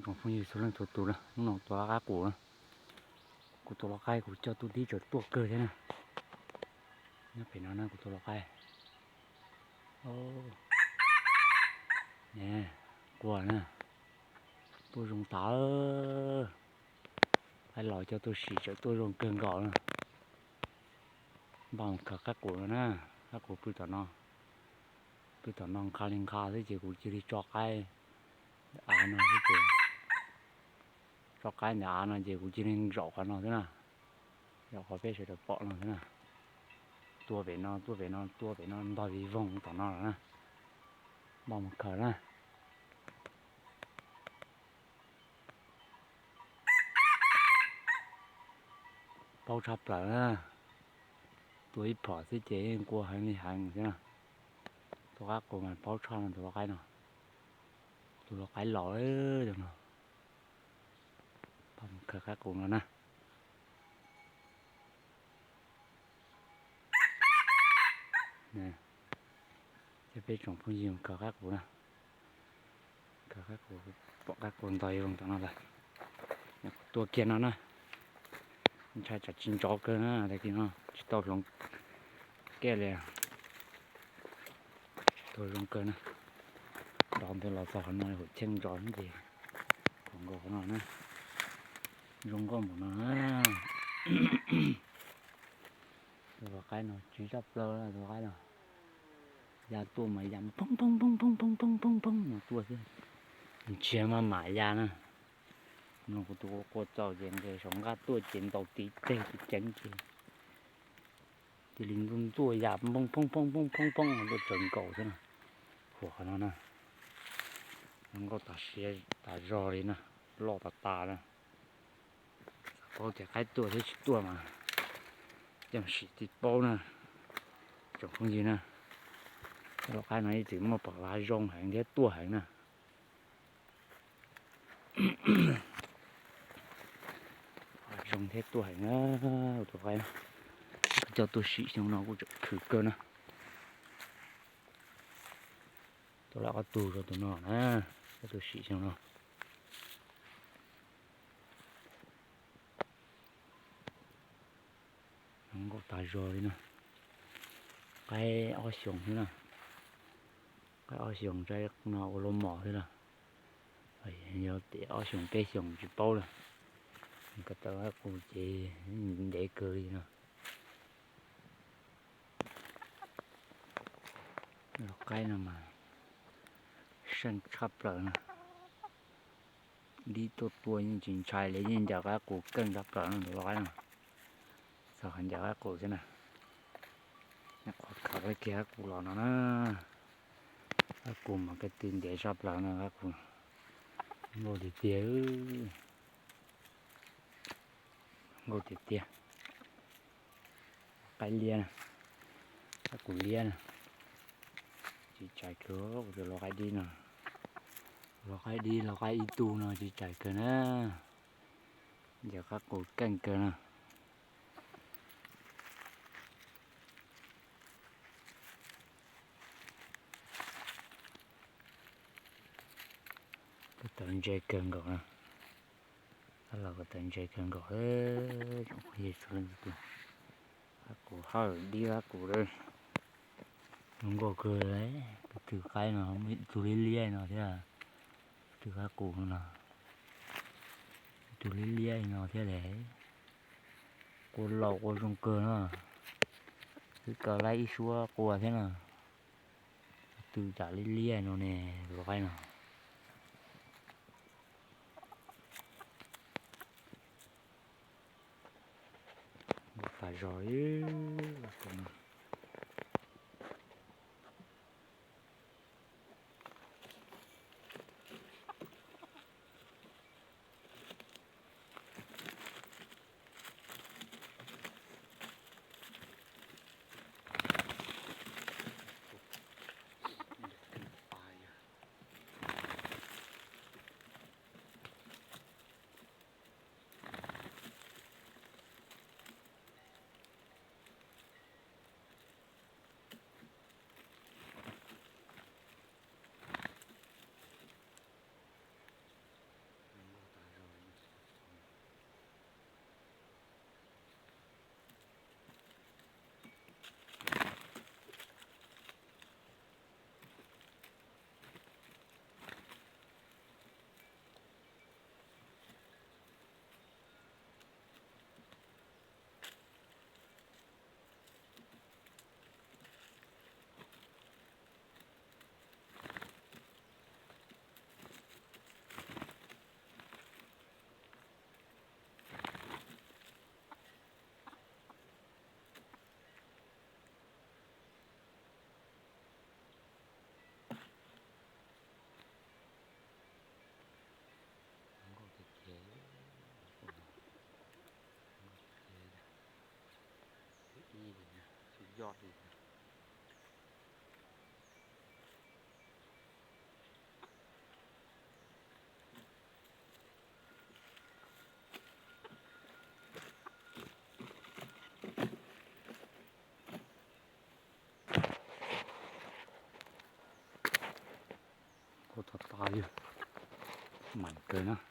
Tsoom phooj ywg txhua leej txhua tus na, hnub no tua lub qaib qus na. Kuv tus lau qaib kuv coj tuaj tib tseem tuaj kawg thiab na. Nyob pem no na kuv tus lau qaib. Quaj na, tuaj zoo tas. Qaib los coj tuaj sim tseem tuaj zoo kawg nkaus na. Npaj mus khaws qaib qus no na. Qaib qus pw tom no, pw tom no nqha li nqha xwb ces kuv cia li tso qaib av no xwb ces, tso qaib ntawm av no ces kuv cia li zaum qhov no xwb na. Zaum qhov peb sawv daws pom no xwb na. Tuaj pem no, tuaj pem no, tuaj pem no ntog vij voog tom no lawm na. Npaj mus khaws na. Paub tshaj plaws na. Tua ib phom xwb ces yeej quaj heev li heev xwb na. Tus qaib qus mas paub tshaj no tus lau qaib no. Tus lau qaib los cov no. Pab mus khaws qaib qus no na. Coj peb tsoom phooj ywg mus khaws qaib qus na. Khaws qaib qus, pom qaib qus ntog ib voog tom no lawm. Tua kiag no na. Ntshai tsam tsis ntsov kawg na, tag kis no tsis tau hloov kiag li. Tua zoo kawg na. Nrov ntawd los txog qhov no hum cheej ntsov ces kom nkaus qhov no na. Zoo nkauj npaum no na. Tus lau qaib no tsw tshaj plaws tus lau qaib no. Ya tuaj mas ya phooj phooj phooj phooj phooj phooj phooj no tuaj xwb. Ntshiab maj mam ya na. Mloog kuv tus quaj quaj txaus ces nqis saum nqaj tuaj ces ntaus tiv teg tiv ceev ces cia li ntxuaj ntxuaj ya phooj phooj phooj phooj phooj phooj tuaj tsaws nkaus xwb na. Huam qhov no na, zoo nkauj tas siav tas zog li na, loj tas tas na. Xav paub tias qaib tuaj thiab tsis tuaj mas coj sim tib paub na, tsoom phooj ywg na. Tus lau qaib no ib txwm muaj pom hav zoo heev thiab tuaj heev na. Zoo thiab tuaj heev na, tus qaib no. Coj tuaj sim xyoo no kuj tseem khwv kawg na. Tua lawm ob tug rau tus no na, coj tuaj sim xyoo no. Zoo nkauj tas zog li na. Qaib ob xyoos xwb na. Qaib ob xyoos tsaib no ua lub mos xwb na. Yog tias ob xyoos peb xyoos tsis paub lawm. Ko taw qaib qus ces ntev kawg li no. Lau qaib no mas seej tshaj plaws na. Dib tuaj tua yeej tsis ntshai li, yeej ncaws qaib qus keej tshaj plaws no tus lau qaib no. Txog qhov ncaws qaib qus xwb na. Qhov khaws kiag qaib qus los no na. Qaib qus mas ko tw ntev tshaj plaws no qaib qus. Nkauj tiag tiag. Nkauj tiag tiag. Qaib liab na, qaib qus liab na. Tsis tsais kawg, kuv tus lau qaib dib no. Lau qaib dib lau qaib ib tug no tsis tsais kawg na. Ncaws qaib qus keej kawg na. Ko taw ntse kawg nkaus na. Tab los ko taw ntse kawg nkaus, tsoom phooj ywg txhua leej txhua tus. Qaib qus hawj dib qaib qus lawm. Zoo nkauj kawg, ko tw qaib no muaj tus liab liab no thiab. Ko tw qaib qus no, tus liab liab no thiab le. Qua laus qua zoo kawg no. Twb kaw laib ib suab qua thiab no. Ko tw cas liab liab no ne, tus lau qaib no. Nkauj tas zog li. yoj li. Kuj tau tas li, mas kawg na.